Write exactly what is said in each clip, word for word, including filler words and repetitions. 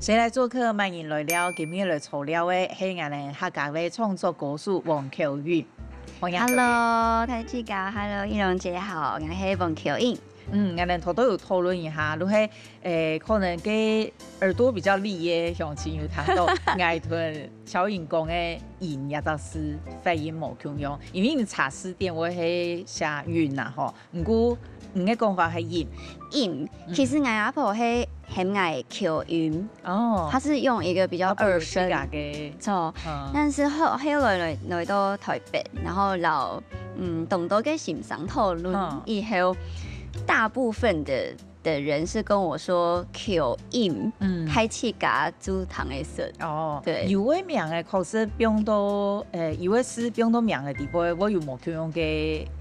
誰來作客？麼人來尞？今日來坐尞个係𠊎等客家个創作歌手黃巧雲。歡迎巧雲。 Hello，大家好，Hello，依龍姐好，𠊎係黃巧雲。嗯，𠊎等頭頭有討論一下，就係，誒，可能个耳朵比較利个鄉親有聽到，𠊎同巧雲講个「雲」這隻字發音無共樣，因為你查字典會係寫「雲」啊吼，毋過你个講法係「音」。音，其實𠊎阿婆係喊𠊎巧雲，哦，她是用一個比較二聲，她不如自家个，錯，嗯。但是後後來來來到台北，然後摎嗯當多个先生討論以後，大部分的的人是跟我說巧音，嗯，大自家就聽會識。哦，對，有个名个確實放到，誒，有个字放到名个地方，會有無共樣个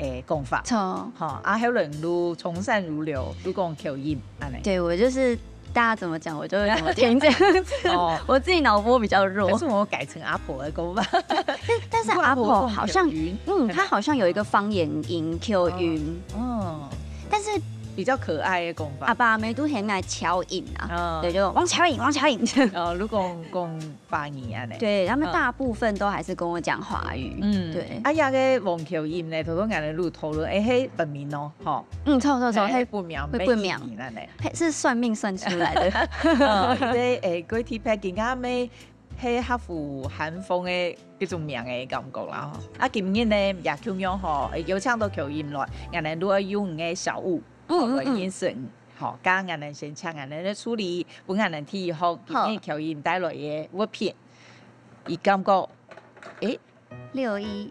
誒講法。錯，吼，啊，後來就從善如流，就講巧音。 按呢。對，我就是大家怎麼講，我就會怎麼聽這樣子。哦。我自己腦波比較弱。可是我改成阿婆的講法。但但是阿婆好像，嗯，她好像有一個方言音，巧音。哦。但是比較可愛的講法。阿爸阿姆都喊𠊎巧音啊，哦。對，就黃巧音，黃巧音。哦，如果講華語按呢。對，他們大部分都還是跟我講華語。嗯。對。啊，這个黃巧音呢，頭頭𠊎等有討論，誒，係本名哦，吼。 嗯，錯錯錯，係，係本名，係本名。毋係藝名呢。係，是算命算出來的。哦，這，誒，過特別，今下乜係合乎韓風个這種名个感覺啦吼。啊，今日呢，也共樣吼，誒，邀請到巧音來，𠊎等就愛用你个小物，嗯，吼，來認識你。嗯。吼，該𠊎等先請𠊎等个助理，分𠊎等第一項，今日巧音帶來个物品，佢感覺，誒， 六一。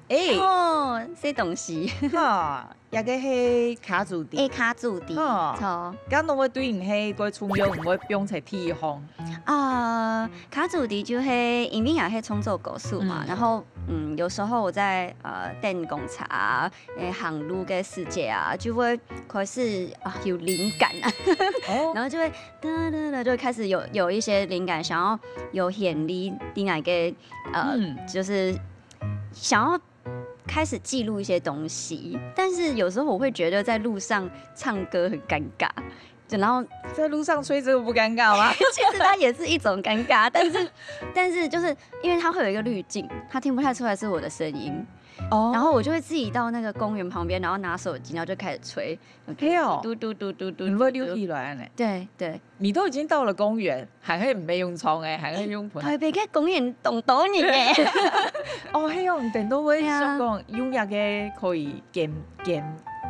誒。哦，這東西。哈，這个係卡祖笛。誒，卡祖笛，哦。錯。該攏會對你係過重要，毋會放在第一項。啊，卡祖笛就係因為𠊎係創作歌手嘛，嗯。然後，嗯，有時候我在，呃，等公車啊，誒，行路个時節啊，就會開始，啊，有靈感啊。哦。然後就會，噠噠噠，就開始有，有一些靈感，想要有旋律，在那個，呃，嗯。就是 想要開始記錄一些東西，但是有時候我會覺得在路上唱歌很尷尬，就然後在路上吹這個不尷尬嗎？其實它也是一種尷尬，但是，但是就是因為它會有一個濾鏡，它聽不太出來是我的聲音。哦。然後我就會自己到那個公園旁邊，然後拿手機，然後就開始吹，係哦。嘟嘟嘟嘟嘟嘟嘟。你會溜起來呢？對，對。 你都已經到了公園，還係毋係用唱个，還係用噴？台北个公園當多人呢。哦，係哦，你等到會想講，對啊。用這个可以減，減，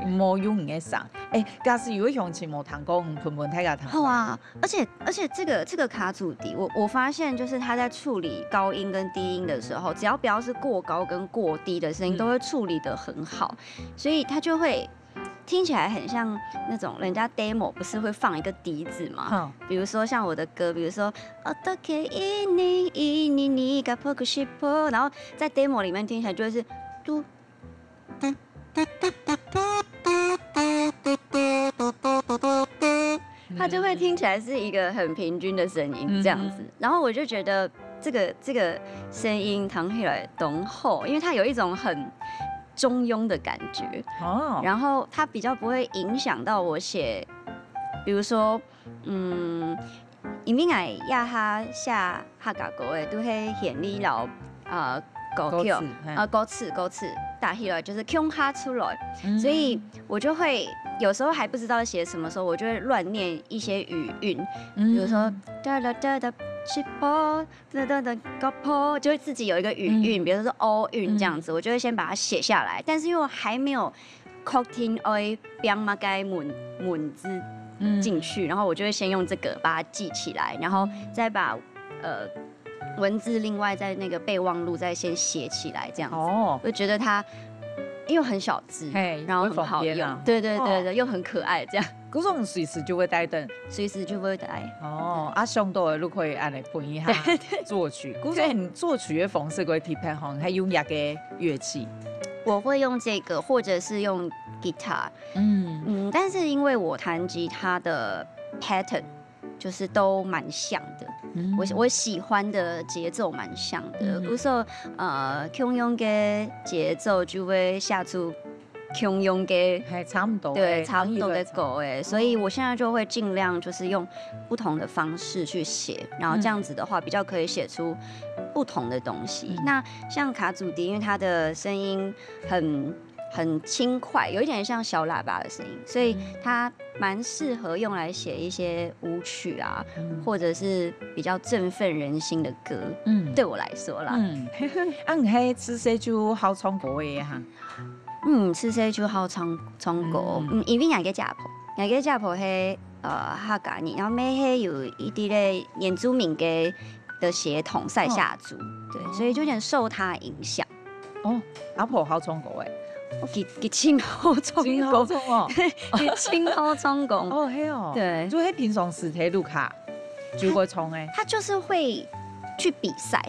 莫用你个聲。誒，假使有个鄉親無聽過，你噴噴大家聽。好啊，而且，而且這個，這個卡祖笛，我，我發現就是它在處理高音跟低音的時候，只要不要是過高跟過低的聲音，嗯。都會處理得很好，所以它就會 聽起來很像那種人家 demo 不是會放一個笛子嘛？嗯。比如說像我的歌，比如說어떻게 있니 있니 네가 보고 싶어，然後在 demo 裡面聽起來就會是嘟，它就會聽起來是一個很平均的聲音這樣子。嗯哼。然後我就覺得這個，這個聲音聽起來當好，因為它有一種很中庸的感覺。哦。然後它比較不會影響到我寫，比如說，嗯，因為𠊎這下寫客家歌个，都係旋律摎，呃，歌曲，歌詞，嘿。呃，歌詞，歌詞打起來就是共下出來，嗯。所以我就會有時候還不知道寫什麼時候，我就會亂念一些語韻，嗯。比如說，哒哒哒哒，七八， 噔噔噔，高坡，就會自己有一個語韻，嗯。比如說 o 韻這樣子，嗯。我就會先把它寫下來。但是因為我還沒有確定愛放麼个文，文字進去，嗯。然後我就會先用這個把它記起來，然後再把，呃，文字另外在那個備忘錄再先寫起來，這樣子。哦。我就覺得它，因為很小隻，嘿，然後很好用，又方便啊。對對對對，哦。又很可愛，這樣。 故所隨時就會帶等。隨時就會帶。哦，啊，想到个就可以恁樣分一下作曲。故所你作曲个方式會特別吼，還用哪个樂器？我會用這個，或者是用吉他。嗯。嗯，但是因為我彈吉他的 pattern 就是都蠻像的，嗯。我，我喜歡的節奏蠻像的，嗯。故所，呃，共樣个節奏就會寫出共樣个，係，差毋多个，對，差不多个歌欸，所以我現在就會盡量就是用不同的方式去寫，然後這樣子的話比較可以寫出不同的東西。那像卡祖笛，因為它的聲音很很輕快，有一點像小喇叭的聲音，所以它蠻適合用來寫一些舞曲啊，或者是比較振奮人心的歌。嗯，對我來說啦。嗯，啊，你係自細就好唱歌个哈？嗯，自細就好唱唱歌。嗯，因為𠊎个家婆，𠊎个家婆係呃客家人，然後乜係有一啲个原住民个的血統賽夏族，對，所以就有點受他影響。哦，阿婆好唱歌欸，佢佢盡好唱歌，盡好唱哦，佢盡好唱歌。哦，係哦，對，就係平常時在屋下就會唱欸。他就是會去比賽，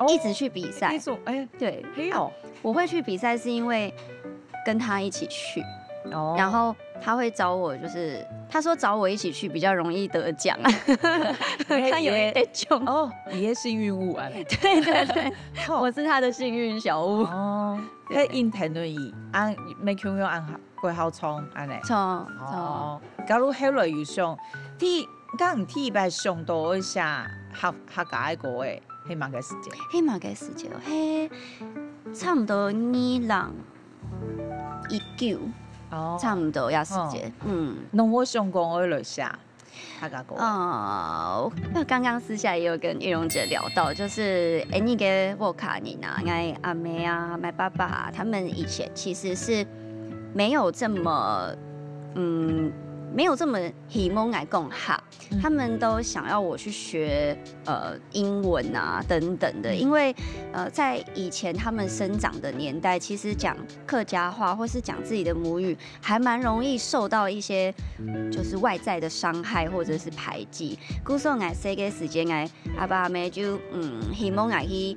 一直去比賽，那種欸，對，係哦，我會去比賽是因為跟他一起去，哦，然後他會找我，就是他說找我一起去比較容易得獎，看有沒有得獎。哦，你也幸運物啊。對對對，我是他的幸運小物。哦，係因為佢啊，沒共樣恁好，會好唱恁呢。唱唱。哦，假如後來有想，第，剛第一擺想到愛寫客客家个歌欸，係麼个時節？係麼个時節？係差不多二零 一九，哦，差不多要時間，嗯。那我想講我來寫客家歌。哦，我剛剛私下也有跟玉蓉姐聊到，就是欸，你个屋下人啊，𠊎阿妹啊，my爸爸啊，他們以前其實是沒有這麼，嗯，沒有這麼希望𠊎講客，他們都想要我去學呃英文啊等等的，因為呃在以前他們生長的年代，其實講客家話或是講自己的母語，還蠻容易受到一些就是外在的傷害或者是排擠。故所𠊎細个時間，𠊎阿爸阿姆就嗯希望𠊎去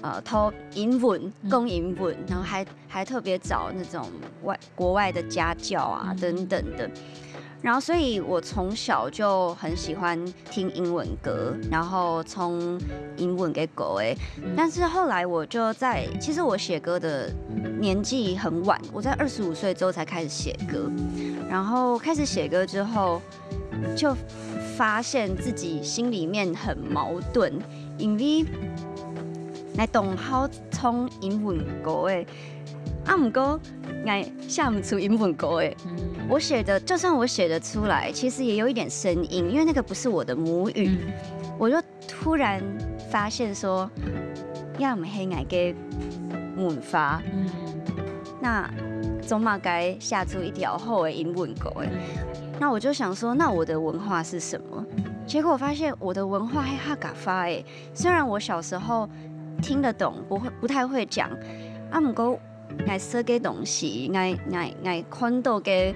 呃讀英文，講英文，然後還還特別找那種外國外的家教啊等等的。然後所以我從小就很喜歡聽英文歌，然後唱英文个歌欸。但是後來我就在，其實我寫歌的年紀很晚，我在二十五歲之後才開始寫歌。然後開始寫歌之後，就發現自己心裡面很矛盾，因為𠊎當好唱英文歌欸，啊，毋過𠊎寫毋出英文歌欸。我寫的，就算我寫得出來，其實也有一點生硬，因為那個不是我的母語。我就突然發現說，這毋係𠊎个文化，那做麼个寫出一條好的英文歌欸？那我就想說，那我的文化是什麼？結果我發現我的文化係客家話欸。雖然我小時候聽得懂，不會，不太會講，啊，毋過𠊎食个東西，𠊎𠊎𠊎看到个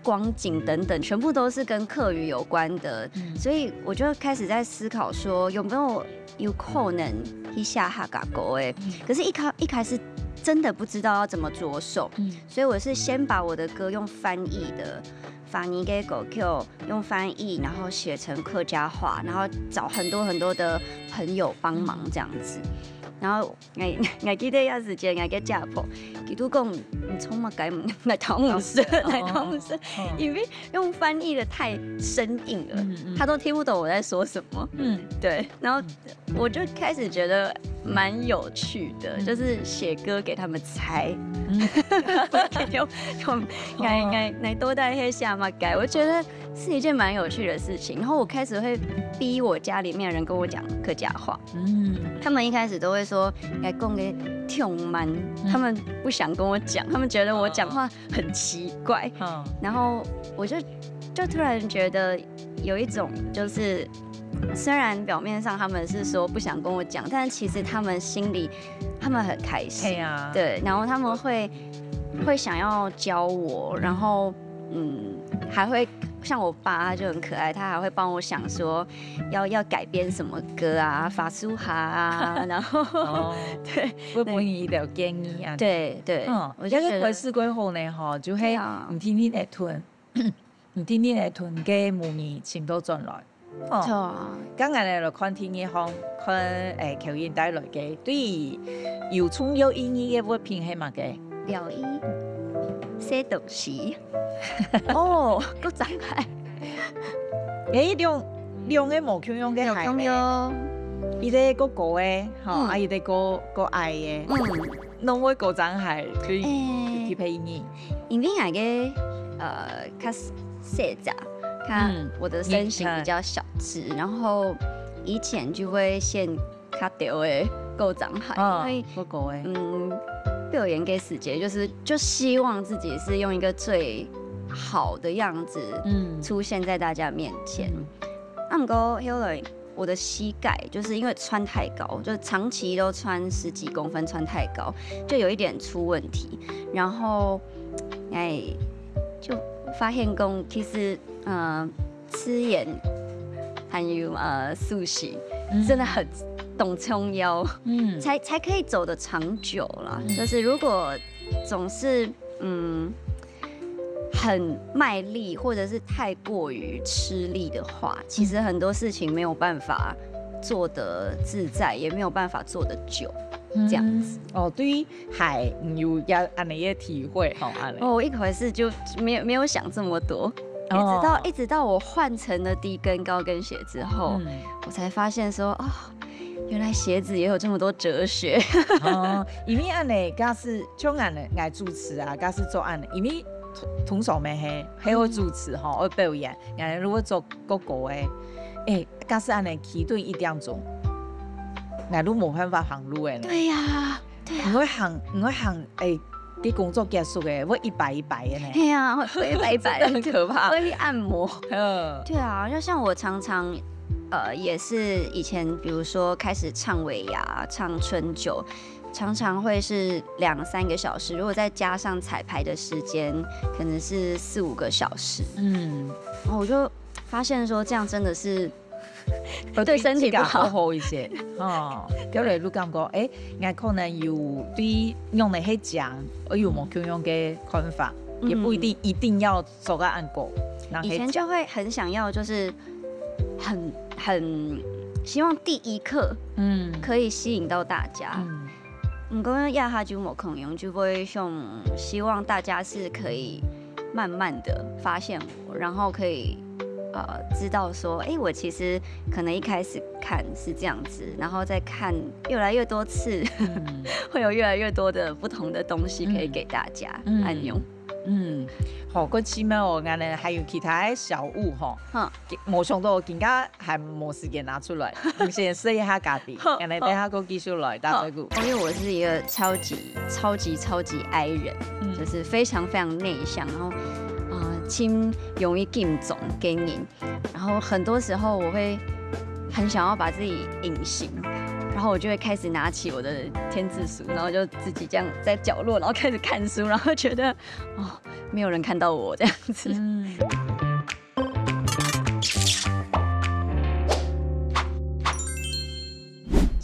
光景等等，全部都是跟客語有關的，所以我就開始在思考說，有沒有有可能去寫客家歌欸？可是一開一開始真的不知道要怎麼着手，所以我是先把我的歌用翻譯的，翻譯个歌曲用翻譯，然後寫成客家話，然後找很多很多的朋友幫忙這樣子，然後 𠊎𠊎記得該時節，𠊎个姐婆，佢都講，你唱麼个，𠊎聽毋識，𠊎聽毋識，因為用翻譯的太生硬了，他都聽不懂我在說什麼。嗯，對，然後我就開始覺得蠻有趣的，就是寫歌給他們猜，用用來來來多帶一些下馬改，我覺得是一件蠻有趣的事情。然後我開始會逼我家裡面的人跟我講客家話。 嗯，他們一開始都會說，哎，講个忒慢，他們不想跟我講，他們覺得我講話很奇怪。然後我就就突然覺得有一種就是，雖然表面上他們是說不想跟我講，但是其實他們心裡他們很開心。對啊，對，然後他們會會想要教我，然後嗯，還會像我爸，他就很可愛，他還會幫我想說要要改編什麼歌啊，法舒哈啊，然後、哦、對，會分你一條建議啊。對對，嗯，我就覺得這個開始過後呢，吼，就係、對啊、你天天會吞，你天天會吞个母語尋到轉來。 哦，著啊，今日呢來看第二項，看誒口音帶來个，對於有重要意義个物品係麼个？療癒。這東西。哦，个張海。誒，兩兩个無共樣个海呢。有共樣。一个个高个，吼，嗯。啊，一个个个矮个。嗯。攏會个張海，所以誒。匹配你。因為𠊎个呃較細隻，較嗯。我的身形比較小隻，然後以前就會選較高个个張海，因為个高个。嗯，表演个時節就是就希望自己是用一個最好的樣子嗯。出現在大家面前。啊，毋過後來我的膝蓋就是因為穿太高，就長期都穿十幾公分，穿太高，就有一點出問題。然後，哎，就發現講，其實，呃，吃盐還有呃素食，嗯。真的很懂撑腰，嗯。才才可以走得長久啦。嗯。就是如果總是嗯很卖力，或者是太過於吃力的話，其實很多事情沒有辦法做得自在，也沒有辦法做得久，這樣子。嗯。哦，對於鞋，你有也恁樣个體會吼，恁樣。哦，我一開始就沒有沒有想這麼多，一直到、哦。一直到我換成了低跟高跟鞋之後，嗯。我才發現說，哦，原來鞋子也有這麼多哲學。哦，因為恁樣，假使像恁樣，𠊎主持啊，假使做恁樣，因為通通常乜係，係愛主持吼，愛表演，𠊎如果做个高个，誒，假使恁樣企等一點鐘，𠊎都無辦法行路个呢。對呀，對呀，你會行，你會行，誒，你工作結束个，會一擺一擺个呢。對呀，會會一擺一擺，真的很可怕。會去按摩。嗯。對啊，就像我常常，呃，也是以前，比如說開始唱尾牙、唱春酒，常常會是兩三個小時，如果再加上彩排的時間，可能是四五個小時。嗯。然後我就發現說，這樣真的是對身體不好。好好一些，吼，叫來就感覺，誒，𠊎可能有對用个係講，我有無共樣个看法，嗯。也不一定一定要做个恁高，然後以前就會很想要，就是很很希望第一刻嗯可以吸引到大家。嗯嗯，毋過這下就無共樣，就會想希望大家是可以慢慢的發現我，然後可以呃知道說，哎，我其實可能一開始看是這樣子，然後再看越來越多次，嗯會有越來越多的不同的東西可以給大家，嗯恁樣。嗯，好，過奇妙哦，𠊎呢還有其他个小物吼，哼，無想到今下還無時間拿出來，你先試一下咖啡，好𠊎呢等下過繼續來打嘴鼓。因為我是一個超級超級超級I人，嗯就是非常非常內向，然後啊，呃，盡容易緊張个人，然後很多時候我會很想要把自己隱形，然後我就會開始拿起我的千字書，然後就自己這樣在角落，然後開始看書，然後覺得哦，沒有人看到我這樣子。嗯。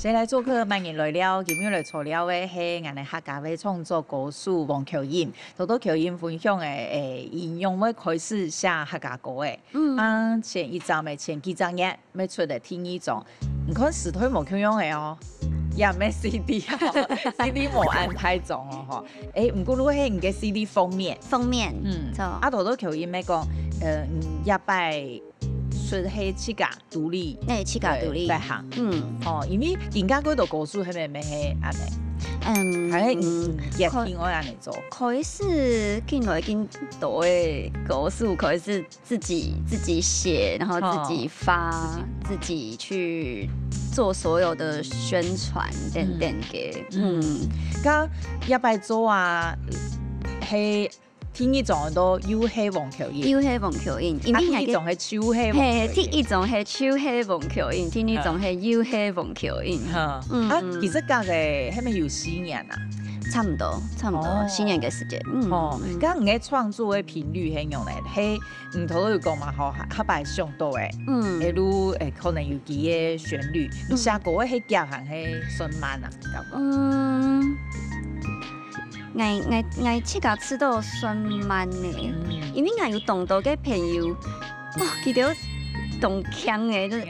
誰來作客，麼人來尞？今日來坐尞个係𠊎等客家个創作歌手黃巧音。頭頭巧音分享个，誒，佢仰會開始寫客家歌个。嗯啊，前一站个前幾隻月， 乜出个第二張。你看時代無共樣个哦，也毋係CD啊，CD無恁大張哦吼。誒，毋過如果係你个CD封面，封面，嗯，著。啊，頭頭巧音乜講，呃，嗯，這擺出係自家獨立，誒，自家獨立。在行。嗯哦，因為人家嗰度歌手係毋係恁呢，嗯，還係嗯嗯，也挺愛恁呢做。開始緊來緊多个歌手開始自己自己寫，然後自己發，自己去做所有的宣傳等等个。嗯，該這擺做啊，係第二張都又係黃巧音，又係黃巧音，因為啊，第二張係就係黃嘿，巧音。第一張係就係黃巧音，第二張係又係黃巧音。哈，嗯啊，其實隔个係毋係有四年啊？差毋多，差毋多四年个時間。嗯，哦，嗯該你个創作个頻率係仰呢？係，嗯，頭頭有講嘛，吼，下下擺想到个，嗯一路誒，可能有幾个旋律，你寫歌个係遽還係算慢啊？感覺？嗯，𠊎𠊎𠊎自家試到算慢呢，因為𠊎有當多个朋友，哦，佢兜當強誒，就是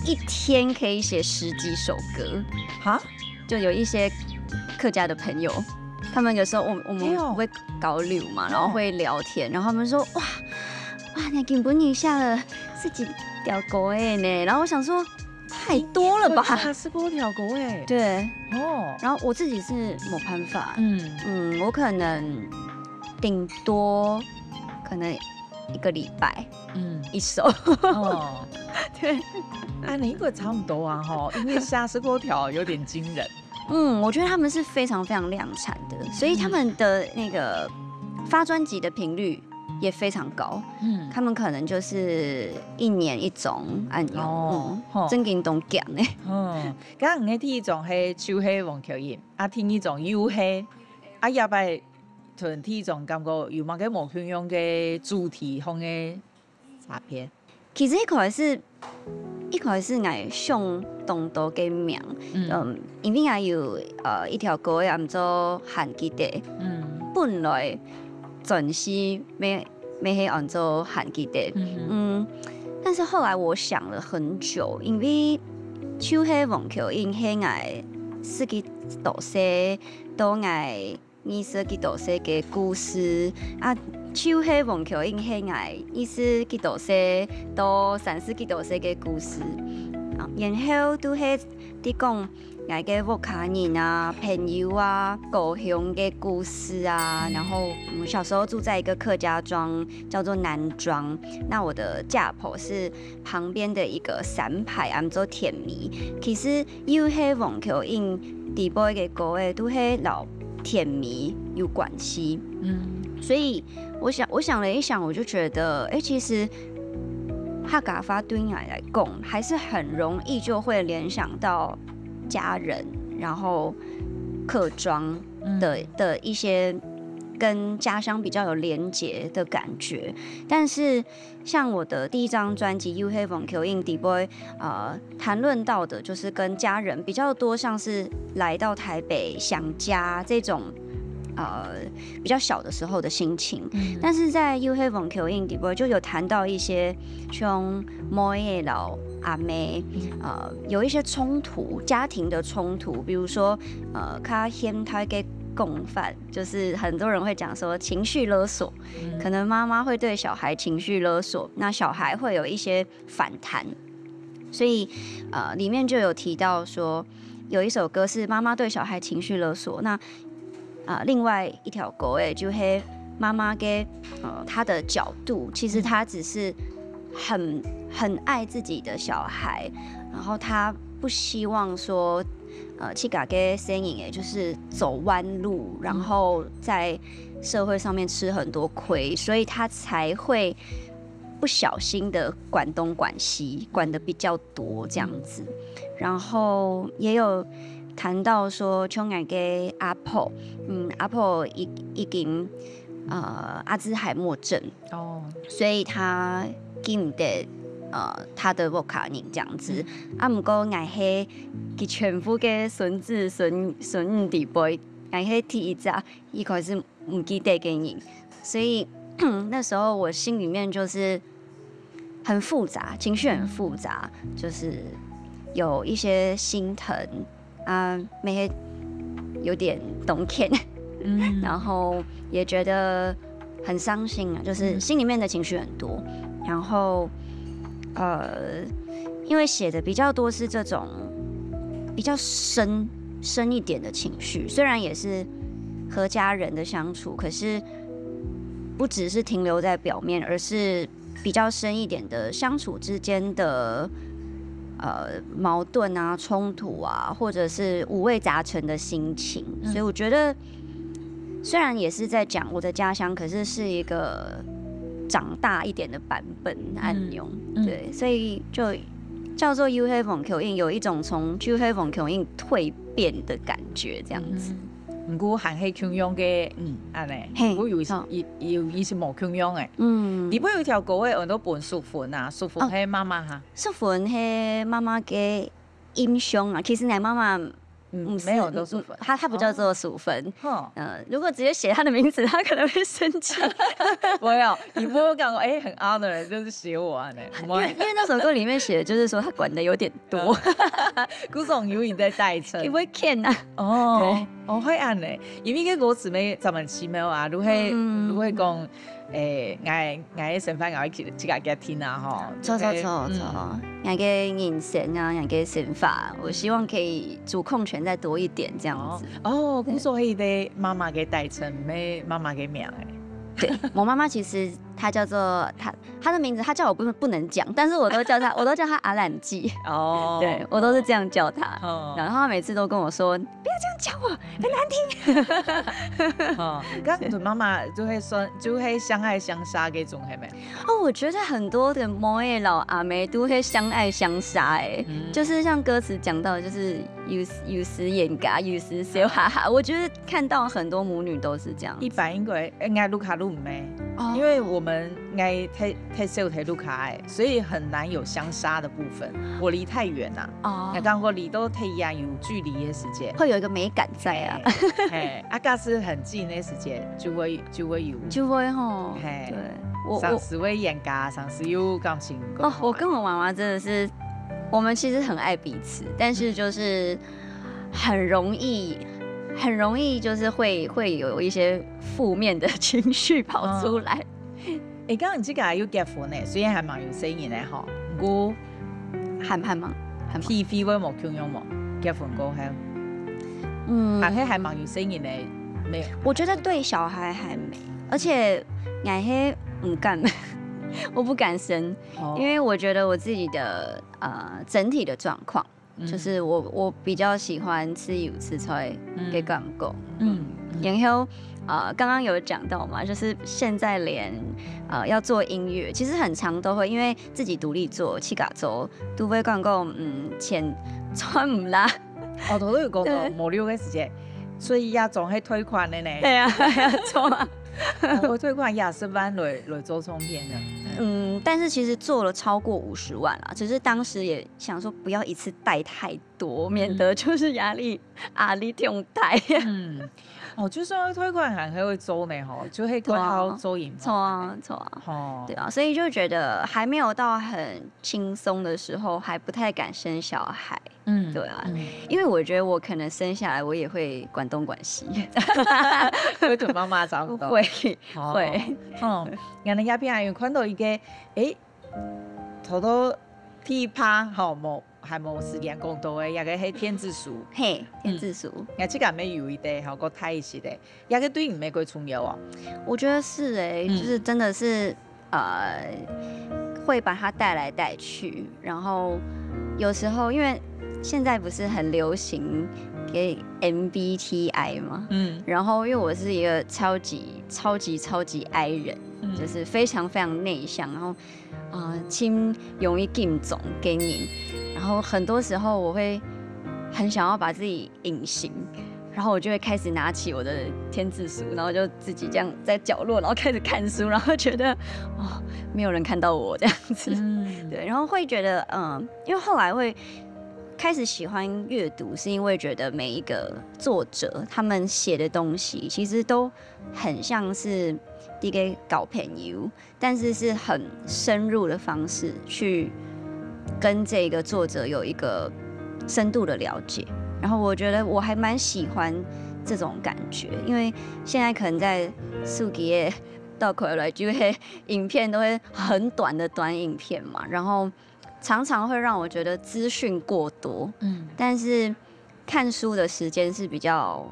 一天可以寫十幾首歌，哈？就有一些客家的朋友，他们有时候我我们会交流嘛，然后会聊天，然后他们说哇哇，你今晡日下了十几条歌仔呢，然后我想说太多了吧，十几条歌仔，对，哦，然后我自己是没办法，嗯嗯，我可能顶多可能一个礼拜嗯一首，哦，对。啊，你个差不多啊吼，因为下十几条有点惊人，嗯，我觉得他们是非常非常量产的，所以他们的那个发专辑的频率也非常高。嗯他们可能就是一年一张按样，哦吼嗯，真经当强呢。嗯，刚刚个第一张系就系黃巧音，啊，第二张又系，啊，下擺同第一张感觉有麼个無共樣个主題方个差別？其实一开始，一开始𠊎想当多个名，嗯嗯，因为𠊎有呃一条歌仔安做還記得，嗯本來專是没没系安做還記得，嗯嗯，但是后来我想了很久，因为就系黃巧音系𠊎十幾多歲到𠊎二十幾多歲个故事，啊，就系黃巧音系𠊎二十幾多歲到三十幾多歲个故事，啊，然後都係在講𠊎个屋下人啊、朋友啊、故鄉个故事啊。然後我小時候住在一個客家庄，叫做南庄。那我的家婆是旁邊的一個山排，安做田尾。其實又係黃巧音底背个歌仔，都係摎田尾有關係。嗯所以我想，我想了一想，我就觉得，哎，其实客家话对你来讲，还是很容易就会联想到家人，然后客庄的、的一些跟家乡比较有连结的感觉。但是像我的第一张专辑《又黑风口印》底背，呃，谈论到的就是跟家人比较多，像是来到台北想家这种，呃，比较小的时候的心情。嗯但是在《又黑风口印》底背就有谈到一些像妹仔摎阿妹，呃，有一些冲突，家庭的冲突，比如说，呃，他现代的共犯，就是很多人会讲说情绪勒索，可能妈妈会对小孩情绪勒索，那小孩会有一些反弹。所以，呃，里面就有提到说，有一首歌是妈妈对小孩情绪勒索，那，呃，另外一条歌，哎，就黑妈妈给，呃，她的角度，其实她只是很很爱自己的小孩，然后她不希望说，呃，去给个声音，也就是走弯路，然后在社会上面吃很多亏，所以她才会不小心的管东管西，管的比较多这样子。然后也有谈到说，像𠊎个阿婆，嗯，阿婆已已经呃阿兹海默症，哦，所以她记毋得呃她的屋下人这样子。啊，毋过𠊎係佢全部个孙子孙孙女底背，𠊎係第一只，一开始毋记得个人，所以那时候我心里面就是很复杂，情绪很复杂，就是有一些心疼啊，每天有点懂歉，嗯然后也觉得很伤心啊，就是心里面的情绪很多，然后呃，因为写的比较多是这种比较深深一点的情绪，虽然也是和家人的相处，可是不只是停留在表面，而是比较深一点的相处之间的呃矛盾啊、冲突啊，或者是五味杂陈的心情。所以我觉得，虽然也是在讲我的家乡，可是是一个长大一点的版本按样。嗯对，所以就叫做《又黑风口印》，有一种从《又黑风口印》蜕变的感觉，这样子。嗯，毋过还系共样个，嗯，安尼，嘿毋过有好有有一些无共样个。嗯，里背有一条歌仔，安到本淑芬啊，淑芬哦系妈妈哈，淑芬系妈妈个印象啊，其实我妈妈嗯，没有都淑芬。嗯，他他不叫做淑芬。嗯，如果直接写他的名字，他可能会生气。没有，你不会讲说，哎，很 honor，就是写我啊呢。因为因为那首歌里面写的就是说他管的有点多。古总有你在代称。因为 can 啊。哦，哦，会按呢，因为个歌词没咱们奇妙啊，如何如何讲，诶，我我个生活我去自家家庭啊吼。错错错错，我个人生啊，我个生活，我希望可以主控权再多一点这样子。哦，故所以个妈妈个代称，没妈妈个名诶。对，我妈妈其实她叫做她她的名字，她叫我不不能讲，但是我都叫她，我都叫她阿兰记。哦，对我都是这样叫她。哦，然后她每次都跟我说，不要这样叫我，很难听。哦，刚对妈妈就会说，就会相爱相杀这种，系没？哦，我觉得很多的妹仔老阿妹都会相爱相杀，哎，就是像歌词讲到，就是有有时冤家，有时笑哈哈。我觉得看到很多母女都是这样。一般应该应该愈来愈毋係，因为我们应该太太少太愈来，所以很难有相杀的部分。我离太远啊，哦，那刚刚离都太远有距离的时间，会有一个美感在啊。嘿，啊，假使很近的时间，就会就会有，就会吼，嘿，对，我我上司会冤家，上司有感情。哦，我跟我妈妈真的是，我们其实很爱彼此，但是就是很容易，很容易就是会会有一些负面的情绪跑出来。嗯，哎，刚刚你这个有结婚呢，虽然还蛮有生意的哈，我还还蛮还蛮体会会无共样无？结婚过后，嗯，还是还蛮有生意的，没有？我觉得对小孩还没，而且我还不敢，我不敢生，哦，因为我觉得我自己的呃整体的状况。就是我我比较喜欢自由自在的感觉。嗯，然后呃刚刚有讲到嘛，就是现在连呃要做音乐，其实很常都会因为自己独立做，自家做，都会感觉嗯钱赚毋落。哦，头头有讲到無聊个时间，所以也总系退款的呢。对啊，对啊，错啊。我退款二十万来来做唱片的。嗯，但是其实做了超过五十万啦，只是当时也想说不要一次带太多，免得就是压力压力太大。嗯，哦，就算要退款还是会做呢吼，就会过好做影片。错啊，错啊，吼，对啊，所以就觉得还没有到很轻松的时候，还不太敢生小孩。嗯，对啊，因为我觉得我可能生下来，我也会管东管西，会对妈妈照顾到。会会，哦，原来这边还有看到一个，诶，头头第一趴吼，无 还无时间讲到的，也个系天竺鼠。嘿，天竺鼠。也自家没有一个吼，个太一些的，也个对你玫瑰重要哦。我觉得是哎，就是真的是呃，会把它带来带去，然后有时候因为现在不是很流行给 M B T I 嘛，嗯，然后因为我是一个超级超级超级 I 人，就是非常非常内向，然后啊，亲容易敬重给你，然后很多时候我会很想要把自己隐形，然后我就会开始拿起我的天竺鼠，然后就自己这样在角落，然后开始看书，然后觉得哦，没有人看到我这样子，嗯，对，然后会觉得嗯，因为后来会开始喜欢阅读，是因为觉得每一个作者他们写的东西其实都很像是第一个搞朋友。但是是很深入的方式去跟这个作者有一个深度的了解。然后我觉得我还蛮喜欢这种感觉，因为现在可能在手机个倒开来，就会影片都会很短的短影片嘛，然后常常会让我觉得资讯过多，嗯，但是看书的时间是比较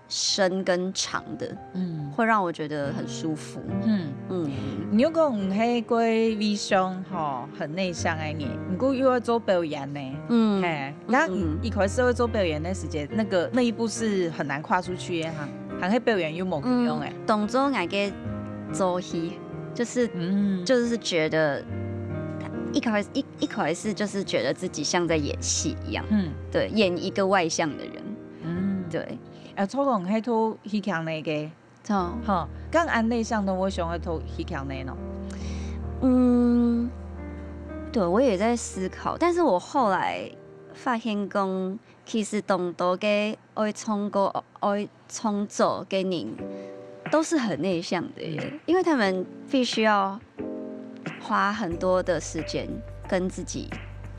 深跟长的，嗯，会让我觉得很舒服。嗯嗯，你又讲你係个外向吼，很内向的人，你又要做表演呢，嗯，嘿，那一开始会做表演的时间，那个那一步是很难跨出去的哈，还係表演又无共样哎，当做𠊎个做戏，就是嗯，就是觉得一开始一一开始就是觉得自己像在演戏一样，嗯，对，演一个外向的人，嗯，对。 啊，做工係讀戲劇个，吼，恁內向都會想愛讀戲劇呢？嗯，對，我也在思考，但是我後來發現講，其實當多个愛唱歌、愛創作个人，都是很內向的耶，因為他們必須要花很多的時間跟自己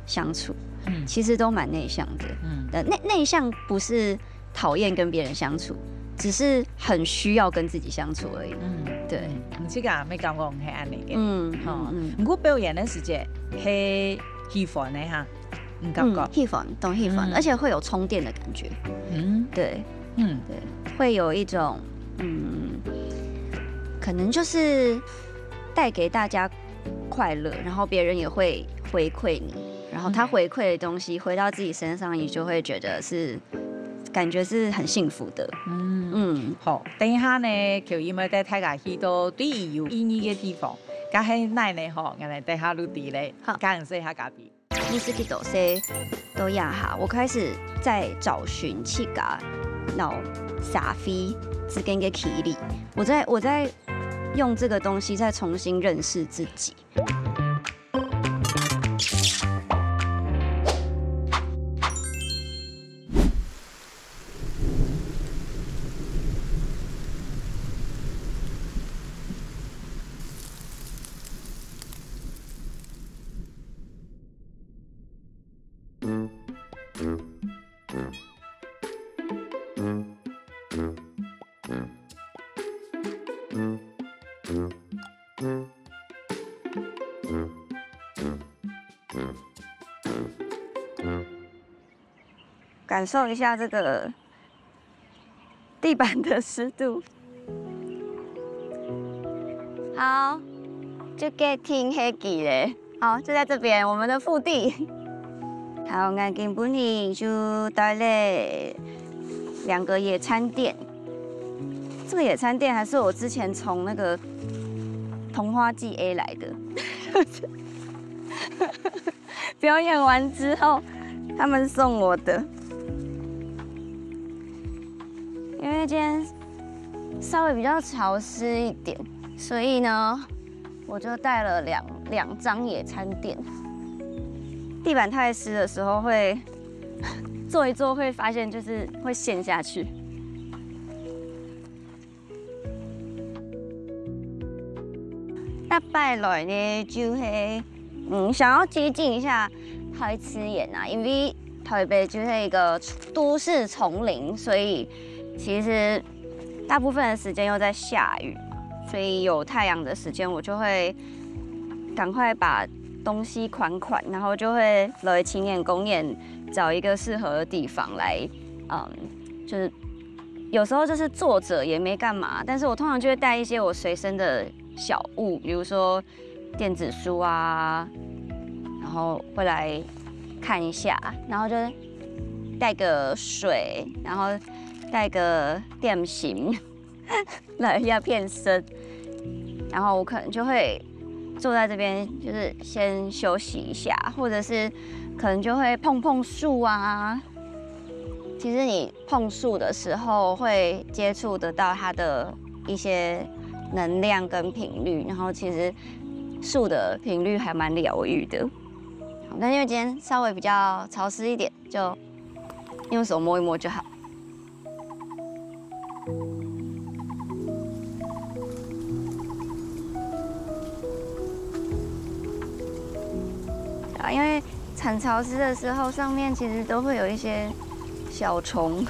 相處，嗯其實都蠻內向的。嗯呃，內內向不是討厭跟別人相處，只是很需要跟自己相處而已。嗯，對，你自家也感覺係恁樣个。嗯吼嗯，毋過表演个時節係喜歡个哈，你感覺？嗯，喜歡，懂喜歡，嗯而且會有充電的感覺。嗯對，嗯对，会有一种嗯，可能就是带给大家快乐，然后别人也会回馈你，然后他嗯回馈的东西回到自己身上，你就会觉得是感觉是很幸福的。嗯。嗯，好，等一下呢，喬音要帶大家去到最有意義个地方，該係哪呢吼，𠊎等等下就知咧。好感謝下嘉賓。你是去多些都呀哈，我开始在找寻气感，然后撒飞之间的距离，我在我在用这个东西再重新认识自己。感受一下这个地板的湿度。好，就给停黑几嘞。好，就在这边，我们的腹地。好，那今天就带了两个野餐垫。这个野餐垫还是我之前从那个童话季 A 来的。表演完之后，他们送我的。因为今天稍微比较潮湿一点，所以呢，我就带了两两张野餐垫。地板太湿的时候会坐一坐，会发现就是会陷下去。那拜来呢，就会嗯想要接近一下海之眼啊，因为台北就是一个都市丛林，所以其实大部分的时间又在下雨，所以有太阳的时间，我就会赶快把东西款款，然后就会来青年公园找一个适合的地方来，嗯，就是有时候就是坐着也没干嘛，但是我通常就会带一些我随身的小物，比如说电子书啊，然后会来看一下，然后就带个水，然后带个点心来一下片身，然后我可能就会坐在这边，就是先休息一下，或者是可能就会碰碰树啊。其实你碰树的时候，会接触得到它的一些能量跟频率，然后其实树的频率还蛮疗愈的。好，但因为今天稍微比较潮湿一点，就用手摸一摸就好。啊，因为很潮湿的时候，上面其实都会有一些小虫。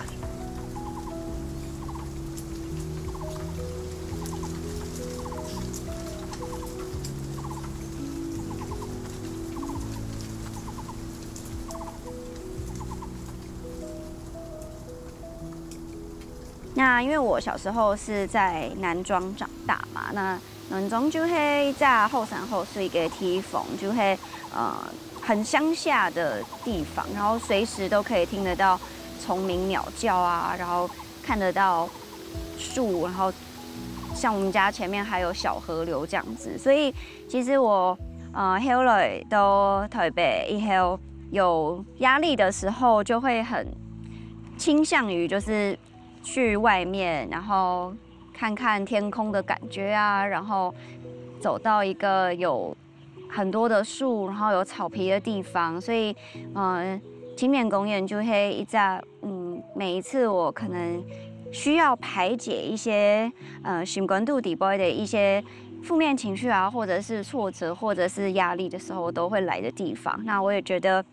那因为我小时候是在南庄长大嘛，那南庄就会在后山后是一个地方，就会呃很乡下的地方，然后随时都可以听得到虫鸣鸟叫啊，然后看得到树，然后像我们家前面还有小河流这样子，所以其实我呃后来到台北以后有压力的时候，就会很倾向于就是去外面，然后看看天空的感觉啊，然后走到一个有很多的树，然后有草皮的地方，所以嗯，青年公園就係一隻，嗯，每一次我可能需要排解一些，呃，心肝肚底背的一些負面情緒啊，或者是挫折，或者是壓力的時候，我都會來的地方。那我也覺得，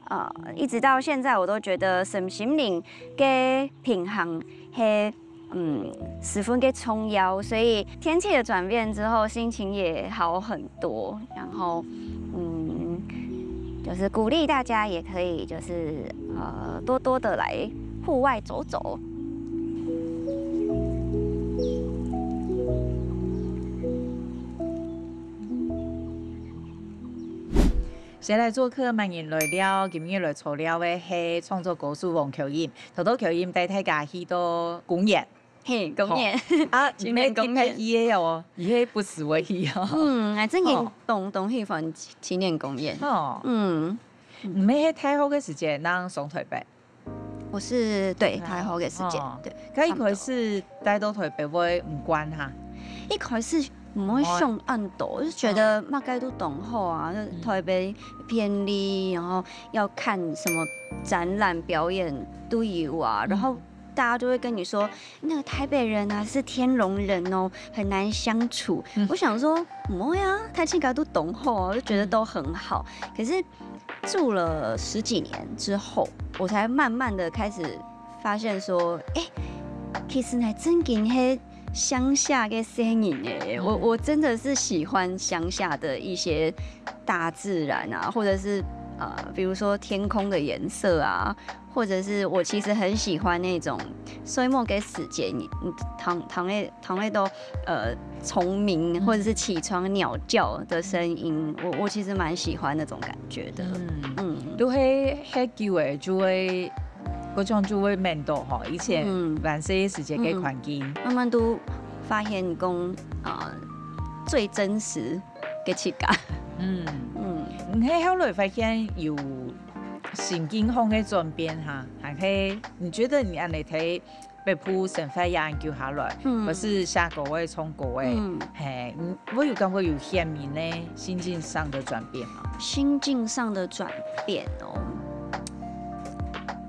呃，一直到現在，我都覺得身心靈的平衡，嘿，嗯，十分的重要。所以天氣的轉變之後，心情也好很多。然後，嗯，就是鼓勵大家也可以就是呃多多的來戶外走走。誰來作客，麼人來尞？今日來坐尞个係創作歌手黃巧音，偷偷巧音帶大家去到公園。嘿，公園。啊，青年公園。你係定定去个哦，你係不時會去哦。嗯，𠊎真个當當喜歡青年公園。哦。嗯。你係大學个時節，正上臺北？我是，對，大學个時節，哦。對。該一開始帶到臺北會毋慣哈？一開始毋會想恁多，就覺得麼个都當好啊，就臺北便利，然後要看什麼展覽、表演都有啊，然後大家就會跟你說，那個臺北人啊是天龍人哦，很難相處。我想說，毋會啊，大家都當好啊，就覺得都很好。可是住了十幾年之後，我才慢慢的開始發現說，欸，其實呢，正經係鄉下个細人欸，我我真的是喜歡鄉下的一些大自然啊，或者是呃，比如說天空的顏色啊，或者是我其實很喜歡那種睡目个時節，你你聽聽个聽个到呃蟲鳴或者是起床鳥叫的聲音，我我其實蠻喜歡那種感覺的。嗯，都係係久了就會，各種就會面到吼，以前還細个時節个環境，慢慢都發現講啊，最真實个自家。嗯嗯，你係後來發現有心境上个轉變哈，還係你覺得你恁樣在北部生活也恁久下來，嗯，或是寫歌个、唱歌个，嗯，嘿，你會有感覺有顯明个心境上的轉變嗎？心境上的轉變哦，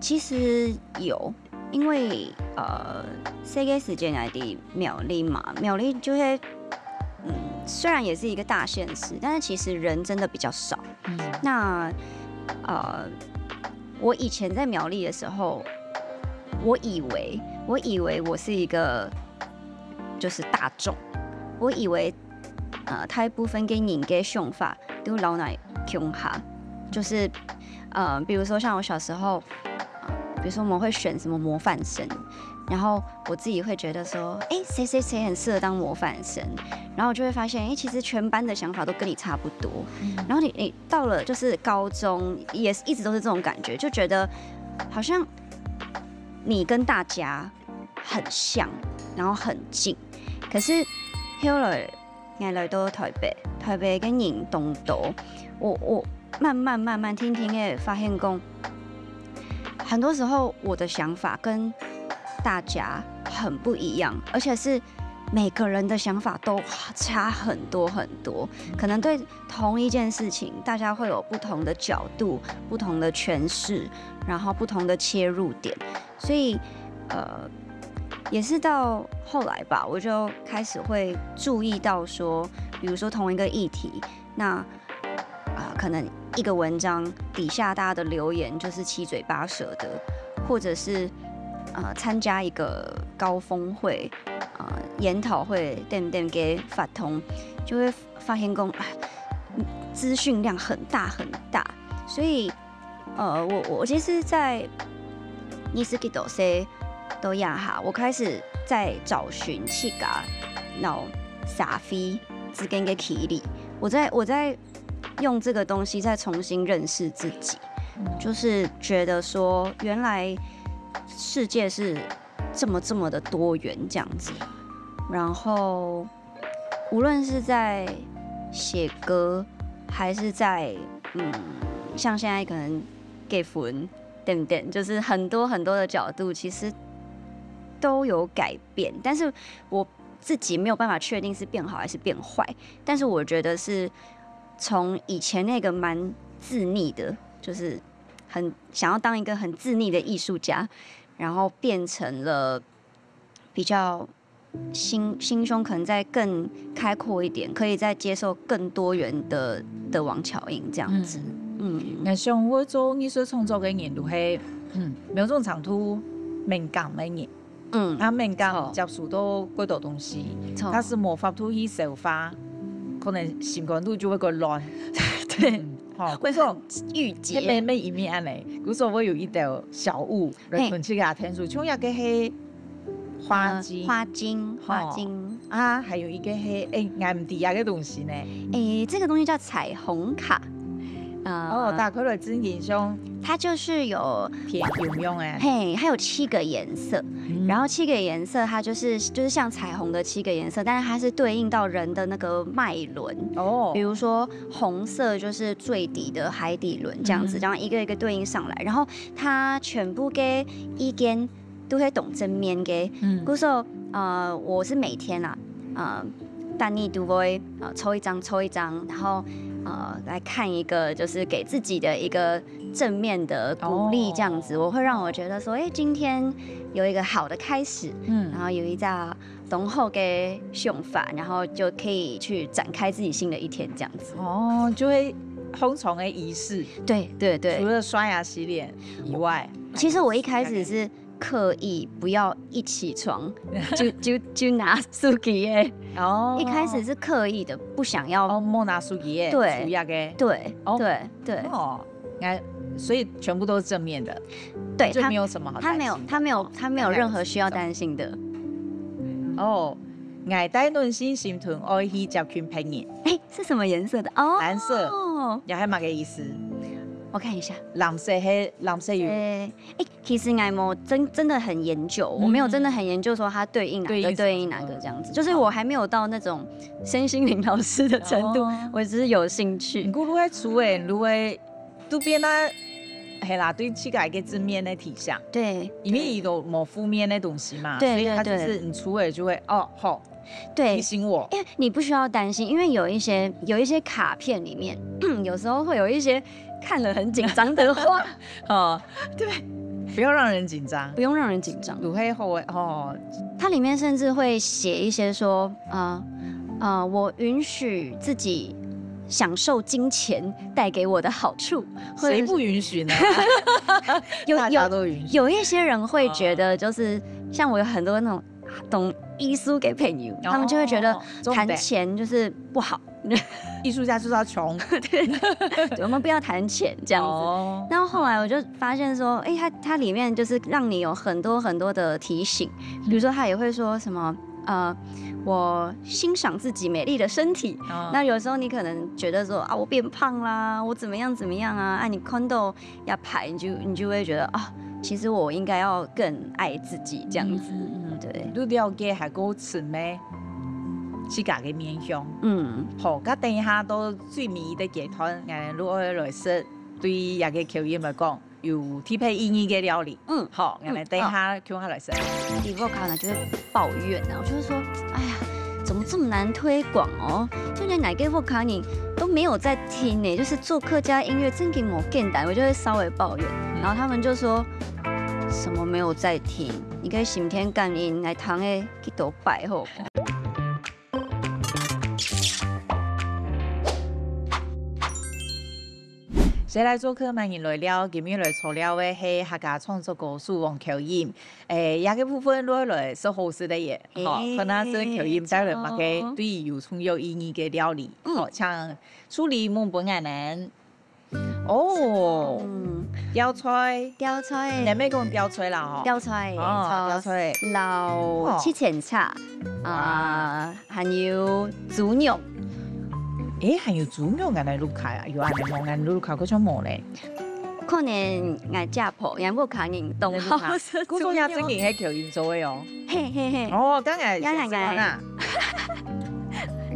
其實有，因為呃，細个時節來的苗栗嘛，苗栗就係，嗯，雖然也是一個大縣市，但是其實人真的比較少。嗯，那呃，我以前在苗栗的時候，我以為我以為我是一個就是大眾，我以為呃大部分个人个想法都摎𠊎共下，就是呃，比如說像我小時候，呃，比如說我們會選什麼模範生，然後我自己會覺得說，欸，誰誰誰很適合當模範生，然後我就會發現，欸，其實全班的想法都跟你差不多，然後你你到了就是高中，也是一直都是這種感覺，就覺得好像你跟大家很像，然後很近，可是後來 𠊎來到臺北，臺北个人當多，我我慢慢慢慢聽聽个發現講，很多時候我的想法跟大家很不一樣，而且是每個人的想法都差很多很多，可能對同一件事情，大家會有不同的角度、不同的詮釋，然後不同的切入點，所以呃，也是到後來吧，我就開始會注意到說，比如說同一個議題，那啊、可能一個文章底下大家的留言就是七嘴八舌的，或者是呃參加一個高峰會、呃研討會等等个活動，就會發現講，哎，資訊量很大很大，所以呃，我我其實在二十幾多歲到這下，我開始在找尋自家摎社會之間个距離。我在我在用這個東西再重新認識自己，就是覺得說，原來世界是這麼這麼的多元這樣子。然後，無論是在寫歌，還是在嗯，像現在可能結婚等等，就是很多很多的角度，其實都有改變。但是我自己沒有辦法確定是變好還是變壞，但是我覺得是從以前那個蠻自溺的，就是很想要当一个很自立的艺术家，然后变成了比较心心胸可能再更开阔一点，可以再接受更多元的的王巧英这样子。嗯，那像我做艺术创作的人，都会，嗯，某种程度敏感的人。嗯，他敏感接触到过多东西，他是没法度去消化，可能心肝肚就会个乱。对，好，会很郁结。没没一面嘞，故所我有一条小物，来分这个天数，像一个黑。 花精，花精，花精啊，还有一个黑，哎，俺唔知啊个东西呢。哎，这个东西叫彩虹卡。哦，打开来真英雄，它就是有偏有用哎，嘿，它有七个颜色，然后七个颜色它就是就是像彩虹的七个颜色，但是它是对应到人的那个脉轮哦，比如说红色就是最底的海底轮这样子，这样一个一个对应上来，然后它全部给一间。 都係當正面个。嗯，故所呃，我是每天啊，呃，等你都會呃抽一张抽一张，然后呃来看一个就是给自己的一个正面的鼓励这样子，哦、我会让我觉得说，哎，今天有一个好的开始，嗯，然后有一张。 当好个想法，然后就可以去展开自己新的一天这样子。哦，就会通常的仪式。对对对，除了刷牙洗脸以外，其实我一开始是。 刻意不要一起床就就就拿手机耶。哦，一开始是刻意的，不想要。哦，没拿手机耶，对，主要个。对，哦，对对。哦，哎，所以全部都是正面的。对，就没有什么好。他没有，他没有，他没有任何需要担心的。哦，爱带暖心心情，爱去接近别人。哎，是什么颜色的？哦，蓝色。哦，也还蛮个意思。我看一下，蓝色黑，蓝色有。哎。 哎，其实 I 没真真的很研究，我没有真的很研究说它对应哪个对应哪个这样子，就是我还没有到那种身心灵老师的程度，我只是有兴趣。你咕噜会出哎，你会都变啊，嘿啦，对自家一个正面的提醒，对，因为伊都没负面的东西嘛，对，所以他就是你出哎就会哦好。 对，提醒我，因为你不需要担心，因为有一些有一些卡片里面，有时候会有一些看了很紧张的话，哦，对，不要让人紧张，不用让人紧张。不会后悔哦。它里面甚至会写一些说，啊啊，我允许自己享受金钱带给我的好处，谁不允许呢？有有有一些人会觉得，就是像我有很多那种。 懂艺术个朋友，他们就会觉得谈钱就是不好。艺术家就是要穷，对，我们不要谈钱这样子。然后后来我就发现说，哎，它它里面就是让你有很多很多的提醒，比如说他也会说什么，呃，我欣赏自己美丽的身体。那有时候你可能觉得说啊，我变胖啦，我怎么样怎么样啊，啊，你看到 要排，你就你就会觉得啊，其实我应该要更爱自己这样子。对，你了解还够深咩？自家个面向。嗯，好，那等一下到最尾个阶段，俺如何来说，对一个口音来讲，有特别意义个料理。嗯，好，俺等一下共下来说。第五个呢，就是抱怨啊，我就是说，哎呀。 怎么这么难推广哦？就连哪个客家人都没有在听呢，就是做客家音乐真的无简单，我就会稍微抱怨，然后他们就说什么没有在听，你可以心天感应来听个几多百好。谁来做客？欢迎来了，今日来坐了个系客家创作歌手王巧音。 诶，这个部分落来是好食个耶，吼，可能是口音带来么个对于有重要意义个料理，好，请助理问本俺们。哦，吊菜，吊菜，你没讲吊菜啦吼，吊菜，哦，吊菜，老七千茶啊，还有猪肉。诶，还有猪肉，俺来路卡啊，有俺来望俺路卡，可像无嘞。 可能俺家婆，俺屋下人懂好食。故所也真个系口音做个哦。嘿嘿嘿。哦，刚才也是啊。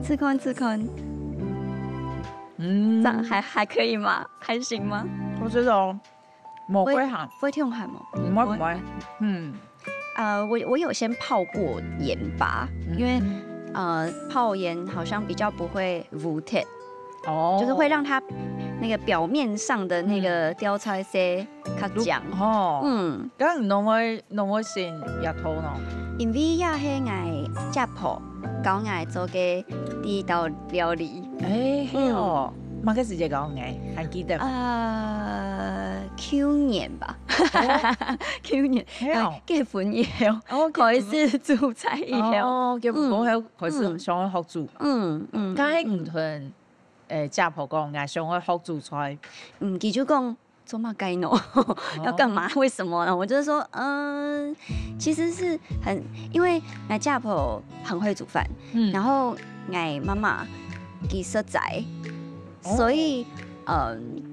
吃看吃看。嗯，这样还还可以吗？还行吗？我觉得哦，某会行，会痛喊吗？不会不会，嗯。 呃，我我有先泡过盐巴，因为呃泡盐好像比较不会无甜，哦，就是会让它那個表面上的那個吊菜色較靚。哦，嗯，該你攏會攏會選這道呢？因為也係𠊎姐婆教𠊎做个第一道料理。哎，係哦，麼个時節講个？還記得無？呃，去年吧，去年，係哦，結婚以後，哦，開始煮菜以後，哦，結婚過後開始嗯想要學煮。嗯嗯，該你同誒姐婆講，𠊎想要學煮菜。嗯，佢就講做麼个呢？要幹嘛？為什麼呢？我就說，嗯，其實是很，因為𠊎姐婆很會煮飯，嗯然後𠊎媽媽佢食齋，哦所以嗯，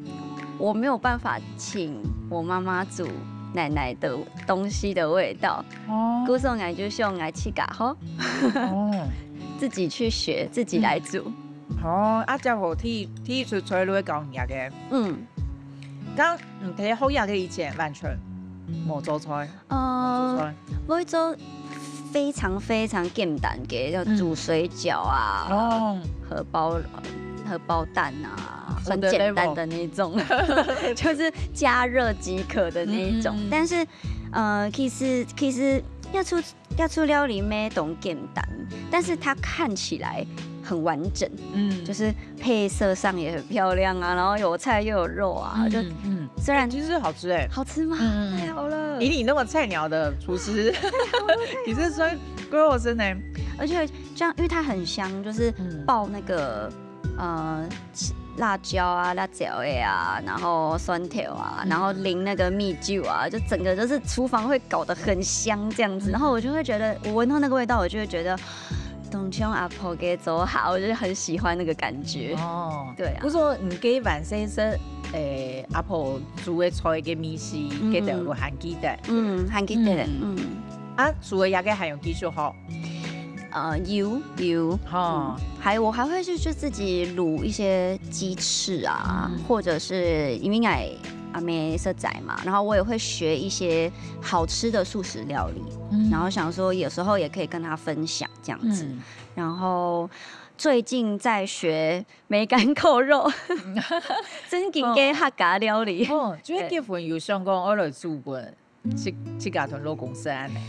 我沒有辦法請我媽媽煮奶奶的東西的味道，哦故所𠊎就想𠊎自家吼，哦自己去學，自己來煮。哦，啊，姐婆第第一出菜你會教人家个，嗯，該你在學這个以前完全無做菜，無做呃，菜。我會做非常非常簡單的，要煮水餃啊，哦，荷包荷包蛋啊，我很的簡單的那種，就是加熱即可的那一種。嗯嗯嗯但是，呃，其實其實要出要出料理沒當簡單，但是它看起來很完整，嗯，就是配色上也很漂亮啊，然後有菜又有肉啊，就嗯嗯，虽然其實好吃哎。好吃吗？嗯嗯嗯太好了以，你那麼菜鳥的廚師，你是算過我生呢？而且这样，因为它很香，就是嗯爆那个、呃辣椒啊、辣椒味啊，然后蒜头啊，嗯然后淋那个米酒啊，就整个就是厨房会搞得很香这样子。然后我就会觉得，我闻到那个味道，我就会觉得，当像阿婆个做好，我就是很喜欢那个感觉。哦，对啊不是說你个完全是誒阿婆煮个菜个味緒，嗯个條路還記得。嗯，還記得，嗯嗯。啊，除了這个還有繼續學。呃，有有，哦嗯，还我还会去就自己卤一些鸡翅啊，嗯或者是因为我阿妹是仔嘛，然后我也会学一些好吃的素食料理，嗯然后想说有时候也可以跟她分享这样子。嗯然后最近在学梅干扣肉，正经个客家料理。哦，就係对結婚有想講愛來煮飯，自自家同老公食恁呢。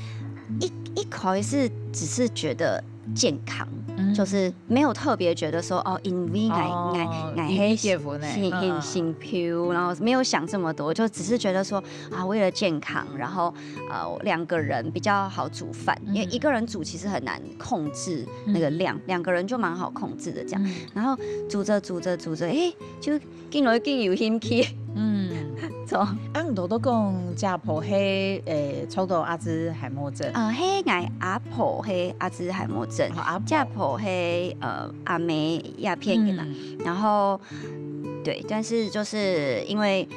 一一开始只是觉得健康，嗯就是没有特别觉得说哦，因为我哦我我因为是结婚了新嗯嗯新新妇，然后没有想这么多，就只是觉得说啊，为了健康，然后呃两个人比较好煮饭，因为嗯一个人煮其实很难控制那个量，两个人就蛮好控制的这样。嗯然后煮着煮着煮着，诶，就竟然更有兴趣，嗯，走。啊，你頭頭講姐婆係誒，抽到阿茲海默症。呃，係𠊎阿婆係阿茲海默症，哦阿婆姐婆係呃阿妹鴉片的啦。嗯然后对，但是就是因为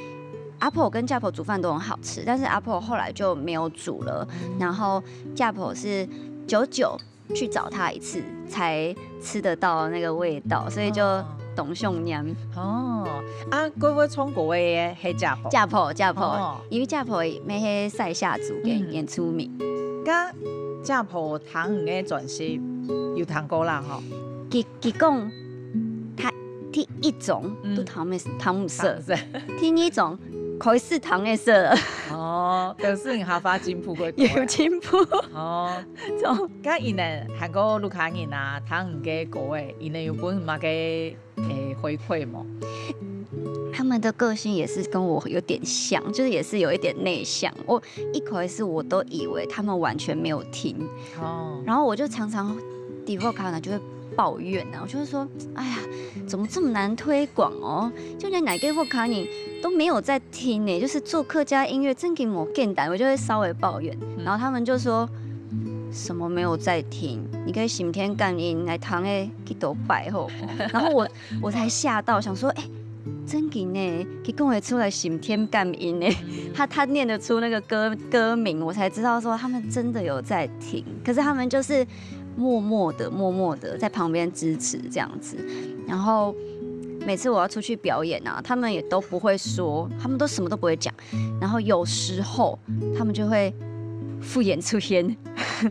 阿婆跟姐婆煮饭都很好吃，但是阿婆后来就没有煮了，然后姐婆是久久去找她一次才吃得到那个味道，所以就哦懂想念。哦，啊，該會唱歌个係姐婆。姐婆，姐婆，哦因为姐婆乜係賽夏族个嗯原住民。該姐婆聽你个專輯有聽過啦吼。佢佢讲，他第一种嗯都听毋听毋識，是。第二种开始听会識了，哦，表示你下發進步過。有進步。哦，走。該佢等還過屋下人啊，聽你个歌誒，佢等有分麼个誒回饋無？他们的个性也是跟我有点像，就是也是有一点内向。我一开始我都以为他们完全没有听，哦，然后我就常常在屋下呢就会抱怨啊，我就会说，哎呀，怎么这么难推广哦？就连哪个屋下人都没有在听呢，就是做客家音乐正经无简单，我就会稍微抱怨，然后他们就说。什么没有在听？你可以心天感应来听个几多百后，然后我我才吓到，想说，哎、真的呢，佢讲得出来心天感应呢，他他念得出那个歌歌名，我才知道说他们真的有在听，可是他们就是默默的、默默的在旁边支持这样子，然后每次我要出去表演啊，他们也都不会说，他们都什么都不会讲，然后有时候他们就会敷衍出现，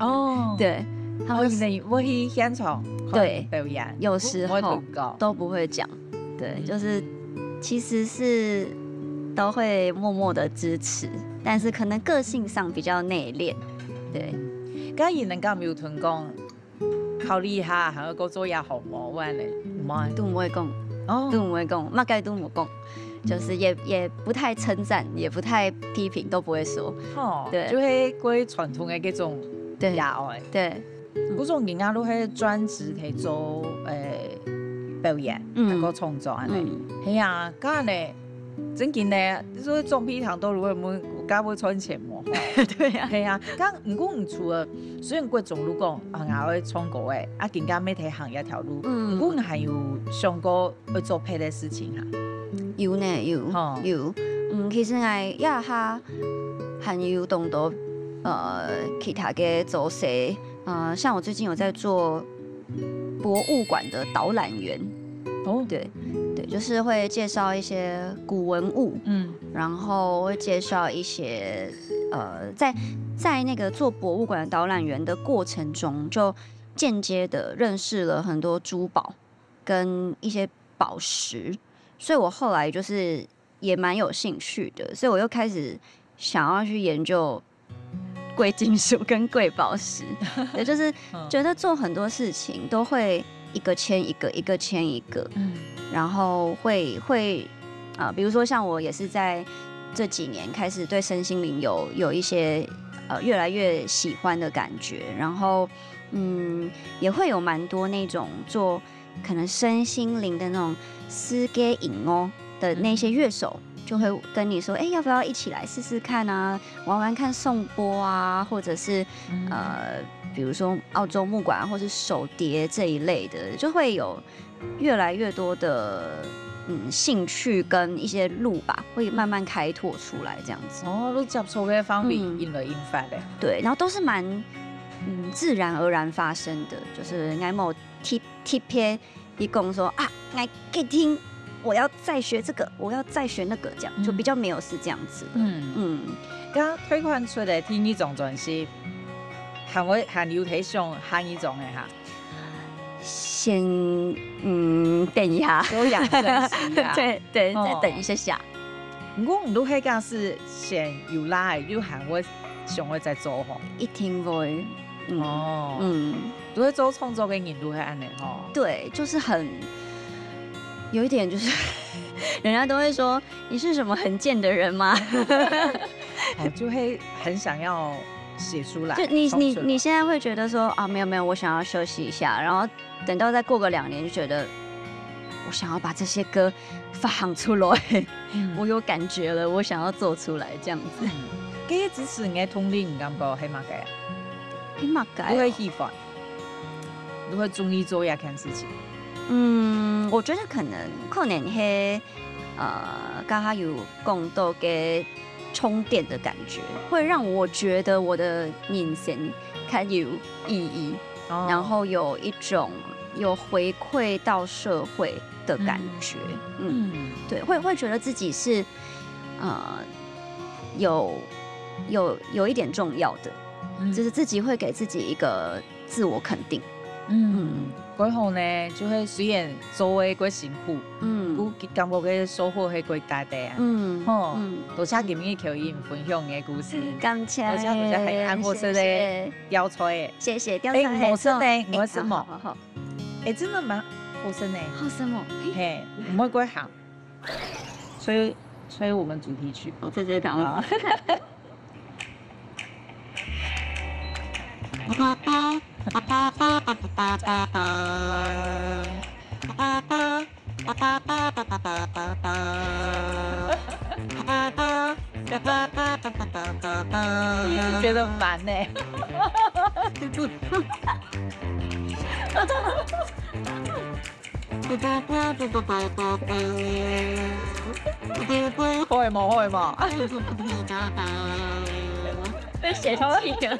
哦，对，他哦，们你等於會去現場對表演，有時候我我有聽過。都不会讲，对，就是其实是都会默默的支持，但是可能个性上比较内敛。对，該人能夠有同講，考慮一下，還要過做也好無？我呢，毋會。都毋會講，哦，都毋會講，麼个都無講，就是也也不太称赞，也不太批评，都不会说。吼，對就係過傳統的這種對也愛。对，古種人家都係專職去做誒表演，嗯還有創作安尼。嗯，係啊，該呢，正經呢，你說做批糖都如果問，該會賺錢無？对啊，係啊，該毋過你除了雖然各種如講啊，𠊎愛唱歌誒，啊，更加愛去行這條路，嗯毋過你還有想過愛做別个事情哈？有呢有吼有，嗯，其实𠊎這下還有當多呃其他个做事，呃，像我最近有在做博物馆的导览员，哦，对对，就是会介绍一些古文物，嗯然后会介绍一些呃，在在那个做博物馆的导览员的过程中，就间接的认识了很多珠宝跟一些宝石，所以我后来就是也蛮有兴趣的，所以我又开始想要去研究贵金属跟贵宝石，也就是觉得做很多事情都会一个牵一个，一个牵一个，嗯然后会会啊、比如说像我也是在这几年开始对身心灵有有一些呃越来越喜欢的感觉，然后嗯也会有蛮多那种做可能身心灵的那种私给引哦的那些乐手。就会跟你说，哎，要不要一起来试试看啊？玩玩看颂钵啊，或者是呃，比如说澳洲木管啊，或是手碟这一类的，就会有越来越多的嗯兴趣跟一些路吧，会慢慢开拓出来这样子。哦，都接触个方面嗯引了引发的。对，然后都是蛮嗯自然而然发生的，就是应该没有特特别一讲说啊，来给听，我要再学这个，我要再学那个，这样就比较没有是这样子了。嗯，嗯，刚刚推广出来第二张专辑，还会还有在想下一张的哈，先嗯等一下，都养生是啊。对对，哦再等一下下，不过你都可以讲是先有啦，又还会想会再做吼。一定会，嗯哦，嗯。都会做创作的人都会安尼吼。对，就是很有一点就是，人家都会说你是什么很贱的人吗？哦，就会很想要写出来，就你你创作你现在会觉得说啊，没有没有，我想要休息一下，然后等到再过个两年，就觉得我想要把这些歌发行出来，嗯我有感觉了，我想要做出来这样子。嗯，这个支持你的动力，你感觉系么个啊？哎妈个你会喜欢，你会中意做一件事情。嗯，我觉得可能可能系呃，刚刚有讲到个充电的感觉，会让我觉得我的人生更有意义，哦然后有一种有回馈到社会的感觉。嗯，嗯对，会会觉得自己是呃有有有一点重要的，嗯就是自己会给自己一个自我肯定。嗯，过后呢，就会虽然做会过辛苦，嗯不过感觉个收获会过大的啊。嗯吼嗯，多谢今日巧音分享你的故事。感谢，多谢多谢，很安好食的谢谢吊菜诶。谢谢，吊哎菜我是呢哎我是什么好好好，哎，真的蛮好吃呢。好什么？嘿，毋会过鹹。所以，所以我们主题曲。我直接讲啊。觉得烦呢、会吗？会吗？被嫌弃了。